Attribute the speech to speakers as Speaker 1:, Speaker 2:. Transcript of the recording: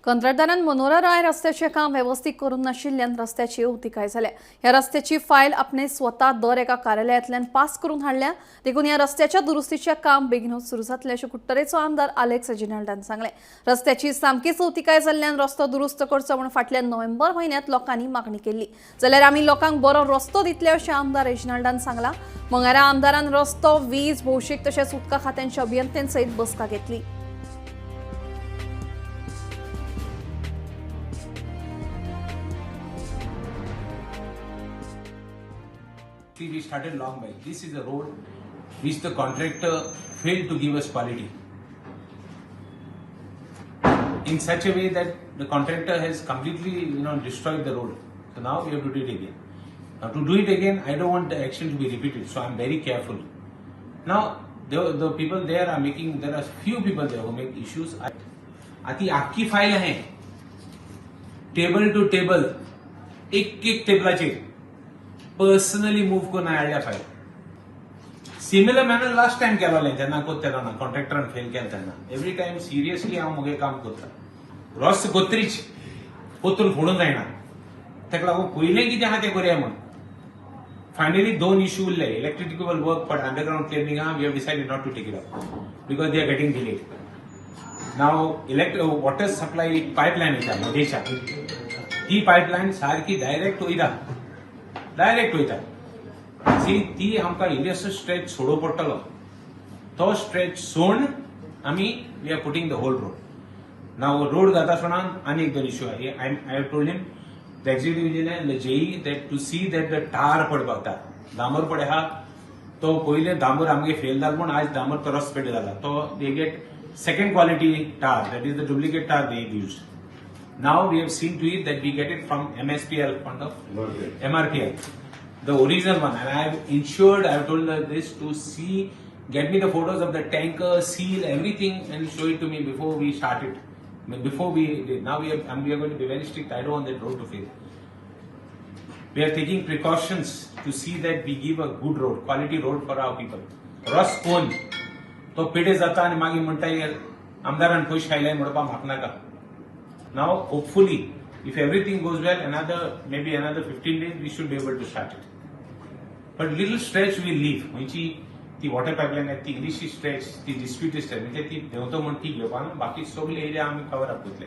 Speaker 1: कंत्राटदारान Monera राय रस्त्याचें काम वेवस्थीत करूंक नाशिल्ल्यान रस्त्याची अवतिकाय जाल्या. ह्या रस्त्याची फायल आपणे स्वता दर एका कार्यालयांतल्यान पास करून हाडल्या, देखून ह्या रस्त्याच्या दुरुस्तीचें काम बेगीनूच सुरू जातलें अशें कुडटरेचो आमदार आलेक्स रेजिनाल्डान सांगलें. रस्त्याची सामकीच अवतिकाय जाल्ल्यान रस्तो दुरुस्त करचो म्हूण फाटल्या नोव्हेंबर म्हयन्यांत लोकांनी मागणी केल्ली, जाल्यार आमी लोकांक बरो रस्तो दितले अशें आमदार रेजिनाल्डान सांगलां. मंगळारा आमदारान रस्तो, वीज, भौशीक तशेंच उदका खात्यांच्या अभियंत्यांसयत बसका घेतली.
Speaker 2: See, we started long back. This is a road which the contractor failed to give us quality. In such a way that the contractor has completely destroyed the road. So now we have to do it again. Now to do it again, I don't want the action to be repeated, so I'm very careful. Now the people there are making, there are few people there who make issues. आती आख्खी file आहे table two table, एक एक टेबलाचेर personally move करून हाडल्या file. Similar manner last time केलोलें जेन्ना कोत्ता तेन्ना कॉन्ट्रॅक्टरान फेल केलें तेन्ना. एवरी टायम सिरियसली हांव म्हगे काम करता. रस्तो कोत्रीच कोतरून फोडूंक जायना, ताका लागून पयलें कितें आहा तें करुया म्हूण. फायनली दोन इश्यू उरले. Electrical work for underground cabling आहा, we have decided not to take it up because they are getting delayed. Now elect water supply pipeline वयता मदेशा, ती पायपलायन सारकी डायरेक्ट वयता, डायरेक्ट वयता. सी, ती आमकां इल्लोसो स्ट्रेच सोडो पडटलो. तो स्ट्रेच सोड आमी we are putting the whole road. Now road घाता आसतना आनी एक दोन issue. I have told him, the executive engineer, the JE, that to see that the tar पडपाक जाता. डांबर पडे आहा तो पयले डांबर आमगे फेल जालो म्हूण आज डांबर तो रस्तो पेडे जाला. तो they get second quality tar, that is the duplicate tar they use. Now we have seen to it that we get it from MSPL fund of MRPL, the original one, and I have ensured, I have told her this to see, get me the photos of the tanker, seal, everything, and show it to me before we start it. I mean, before we did. Now we have, and we are going to be very strict. I don't want that road to fail. We are taking precautions to see that we give a good road, quality road for our people. रस कोण तो पेडे जाता आनी मागीर म्हणटा आमदारान पयशे खायले म्हणपाक म्हाका नाका. Now, hopefully, if everything goes well, another maybe another 15 days we should be able to start it. But little stretch will leave. म्हणजे ती वॉटर पायपलायन आहे ती इल्लीशी स्ट्रेच, ती डिस्प्युटेड स्ट्रेच, म्हणजे ती देंवतो म्हण ती घेवपा ना, बाकी सगळे एरिया आमी कवर अप करतले.